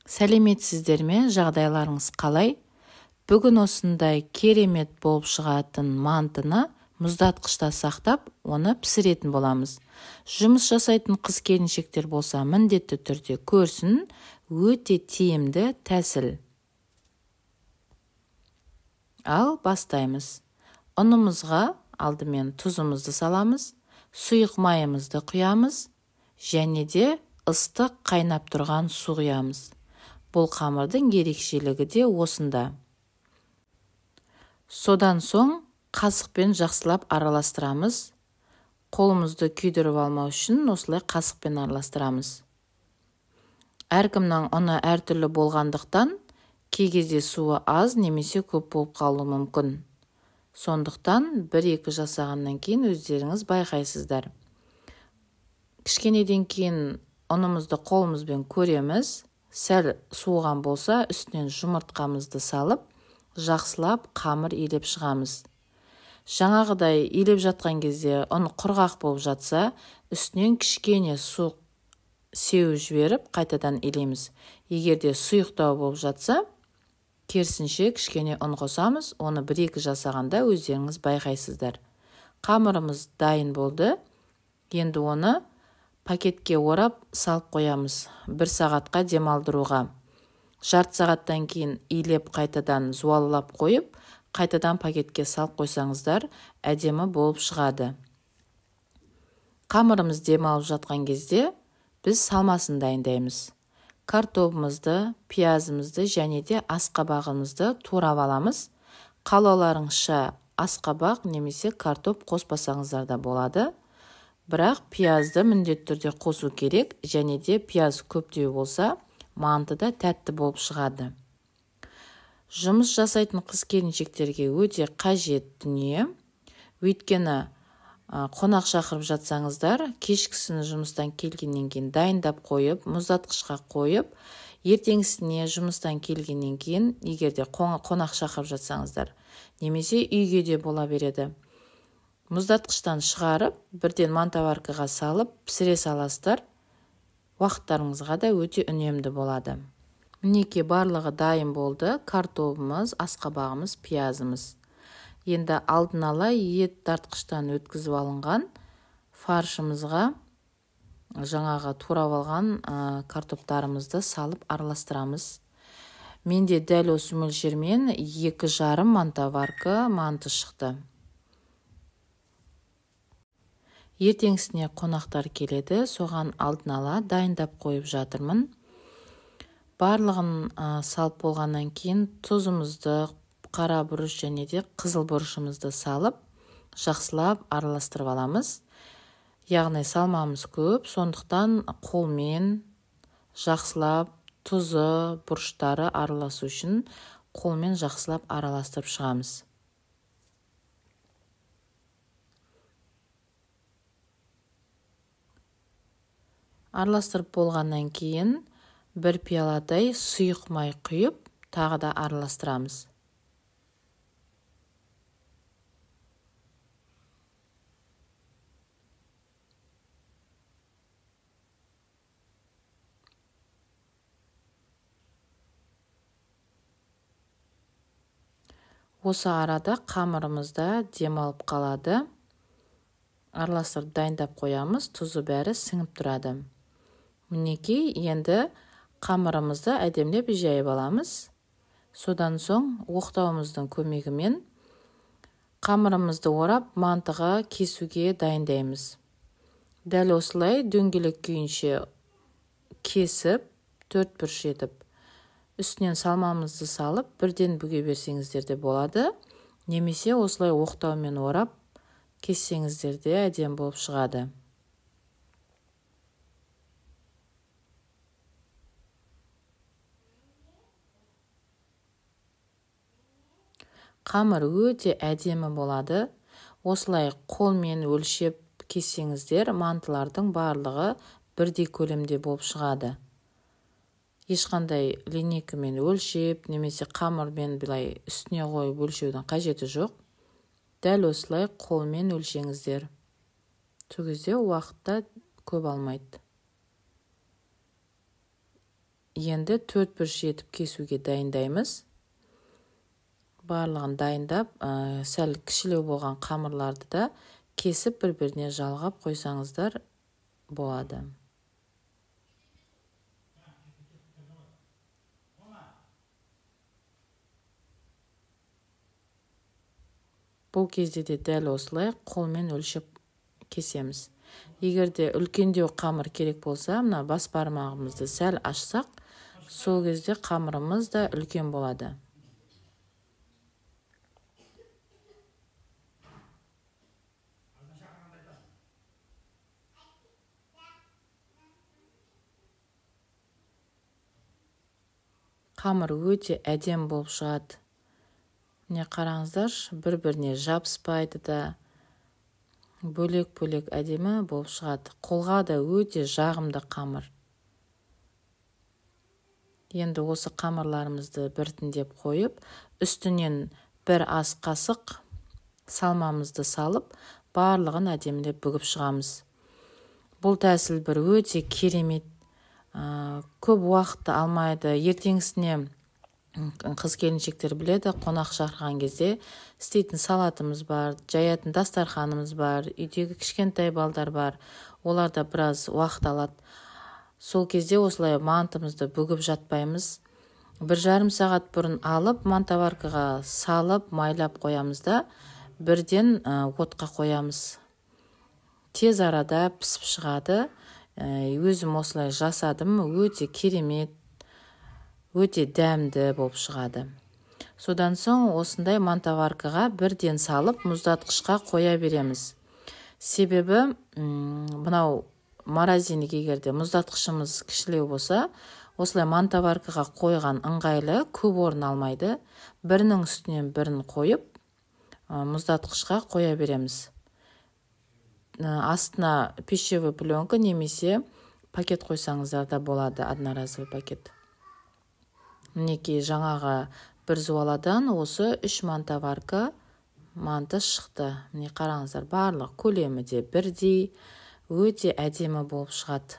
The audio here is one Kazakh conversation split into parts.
Сәлеметсіздер ме, жағдайларыңыз қалай? Бүгін осындай керемет болып шығатын мантыны мұздатқышта сақтап, оны пісіретін боламыз. Жұмыс жасайтын қыз-келіншектер болса, міндетті түрде көрсін, өте тиімді тәсіл. Ал бастаймыз. Ұнымызға алдымен тұзымызды саламыз, сұйық майымызды құямыз, және де ыстық қайнап тұрған су құямыз. Бұл қамырдың ерекшелігі де осында. Содан соң қасықпен жақсылап араластырамыз. Қолымызды күйдіріп алмау үшін осылай қасықпен араластырамыз. Әркімнің ұны әртүрлі болғандықтан кей кезде суы аз немесе көп болып қалуы мүмкін. Сондықтан бір-екі жасағаннан кейін өздеріңіз байқайсыздар. Кішкенеден кейін ұнымызды қолымызбен көреміз. Сәл суыған болса, үстінен жұмыртқамызды салып, жақсылап қамыр илеп шығамыз. Жаңағыдай илеп жатқан кезде ұн құрғақ болып жатса, үстінен кішкене су сеуіп жіберіп, қайтадан илейміз. Егер де сұйықтау болып жатса, керісінше кішкене ұн қосамыз, оны бір-екі жасағанда өздеріңіз байқайсыздар. Қамырымыз дайын болды. Енді оны пакетке орап салып қоямыз бір сағатқа демалдыруға. Жарты сағаттан кейін илеп қайтадан зуаллап қойып, қайтадан пакетке салып қойсаңыздар, әдемі болып шығады. Қамырымыз демалып жатқан кезде біз салмасын дайындаймыз. Картобымызды, пиязымызды және де асқабағымызды турап аламыз. Қалауларыңызша асқабақ немесе картоп қоспасаңыздар да болады. Бірақ пиязды міндетті түрде қосу керек, және де пияз көптеу болса, манты да тәтті болып шығады. Жұмыс жасайтын қыз-келіншектерге өте қажет дүние. Өйткені қонақ шақырып жатсаңыздар, кешкісін жұмыстан келгеннен кейін дайындап қойып, мұздатқышқа қойып, ертеңгісіне жұмыстан келгеннен кейін, егер де қонақ шақырып жатсаңыздар, немесе үйге де бола береді. Мұздатқыштан шығарып, бірден мантоваркаға салып, пісіре саласыздар. Уақыттарыңызға да өте үнемді болады. Мінекей барлығы дайын болды. Картобымыз, асқабағымыз, пиязымыз. Енді алдын ала ет тартқыштан өткізіп алынған фаршымызға жаңағы турап алған картоптарымызды салып араластырамыз. Менде дәл осы мөлшермен 2,5 мантоварка манты шықты. Ертеңгісіне қонақтар келеді, соған алдын ала дайындап қойып жатырмын. Барлығын салып болғаннан кейін тұзымызды, қара бұрыш және де қызыл бұрышымызды салып, жақсылап араластырып аламыз. Яғни салмамыз көп, сондықтан қолмен жақсылап тұзы, бұрыштары араласу үшін қолмен жақсылап араластырып шығамыз. Араластырып болғаннан кейін бір пиаладай сұйық май құйып, тағы да араластырамыз. Осы арада қамырымыз да демалып қалады. Араластырып дайындап қоямыз, тұзы бәрі сіңіп тұрады. Мінекей, енді қамырымызды әдемілеп жайып аламыз. Содан соң оқтауымыздың көмегімен қамырымызды орап, мантыға кесуге дайындаймыз. Дәл осылай дөңгелек күйінше кесіп, төрт бұрыш етіп, үстінен салмамызды салып, бірден бүге берсеңіздер де болады. Немесе осылай оқтаумен орап, кессеңіздер де әдемі болып шығады. Қамыр өте әдемі болады. Осылай қолмен өлшеп кессеңіздер, мантылардың барлығы бірдей көлемде болып шығады. Ешқандай линейкамен өлшеп, немесе қамырмен былай үстіне қойып өлшеудің қажеті жоқ. Дәл осылай қолмен өлшеңіздер. Сол кезде уақытта көп алмайды. Енді 4 бұрыш етіп кесуге дайындаймыз. Барлығын дайындап, сәл кішілеу болған қамырларды да кесіп бір-біріне жалғап қойсаңыздар болады. Бұл кезде де дәл осылай қолмен өлшеп кесеміз. Егер де үлкендеу қамыр керек болса, мына бас бармағымызды сәл ашсақ, сол кезде қамырымыз да үлкен болады. Қамыр өте әдемі болып шығады. Міне қараңыздаршы, бір-біріне жабыспайды да, бөлек-бөлек әдемі болып шығады. Қолға да өте жағымды қамыр. Енді осы қамырларымызды біртіндеп қойып, үстінен бір ас қасық салмамызды салып, барлығын әдемілеп бүгіп шығамыз. Бұл тәсіл бір өте керемет, көп уақытты алмайды. Ертеңгісіне қыз келіншектер біледі, қонақ шақырған кезде істейтін салатымыз бар, жаятын дастарханымыз бар, үйдегі кішкентай балдар бар, олар да біраз уақыт алады. Сол кезде осылай мантымызды бүгіп жатпаймыз. 1,5 сағат бұрын алып, мантоваркаға салып, майлап қоямыз да, бірден отқа қоямыз. Тез арада пісіп шығады. Өзім осылай жасадым, өте керемет, өте дәмді болып шығады. Содан соң осындай мантоваркаға бірден салып, мұздатқышқа қоя береміз. Себебі мынау морозильник егер де мұздатқышымыз кішілеу болса, осылай мантоваркаға қойған ыңғайлы, көп орын алмайды. Бірінің үстінен бірін қойып, мұздатқышқа қоя береміз. Астына пищевой пленка немесе пакет қойсаңыздар да болады, одноразовый пакет. Мінекей жаңағы бір зуаладан осы 3 мантоварка манты шықты. Міне қараңыздар, барлық көлемі де бірдей, өте әдемі болып шығады.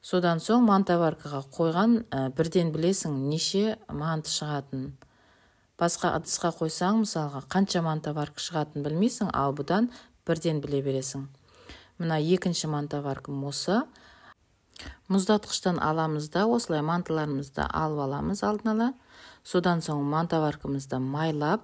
Содан соң мантоваркаға қойған бірден білесің неше манты шығатынын. Басқа ыдысқа қойсаң, мысалға, қанша мантоварка шығатынын білмейсің, ал бұдан бірден біле бересің. Мына екінші мантоваркам осы. Мұздатқыштан аламыз да, осылай мантыларымызды алып аламыз алдын ала. Содан соң мантоваркамызды майлап,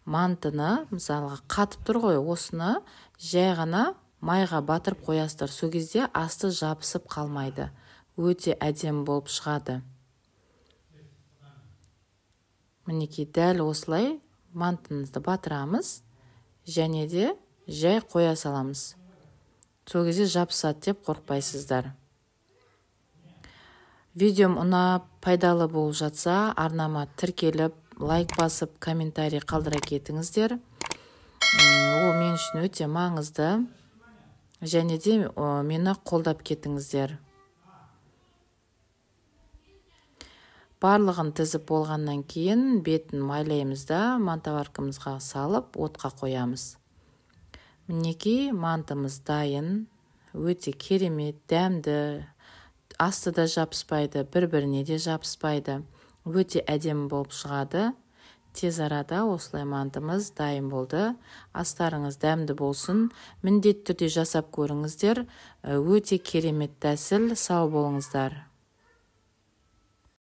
мантыны, мысалға, қатып тұр ғой, осыны жай ғана майға батырып қоясыздар. Сол кезде асты жабысып қалмайды. Өте әдемі болып шығады. Мінекей дәл осылай мантымызды батырамыз және де жай қоя саламыз. Сол кезде жабысады деп қорықпайсыздар. Видеом ұнап, пайдалы болып жатса, арнама тіркеліп, лайк басып, комментарий қалдыра кетіңіздер. Ол мен үшін өте маңызды. Және де мені қолдап кетіңіздер. Барлығын тізіп болғаннан кейін бетін майлаймыз да, мантоваркамызға салып, отқа қоямыз. Мінекей мантымыз дайын, өте керемет, дәмді, асты да жабыспайды, бір-біріне де жабыспайды. Өте әдемі болып шығады. Тез арада осылай мантымыз дайын болды. Астарыңыз дәмді болсын. Міндетті түрде жасап көріңіздер. Өте керемет тәсіл. Сау болыңыздар.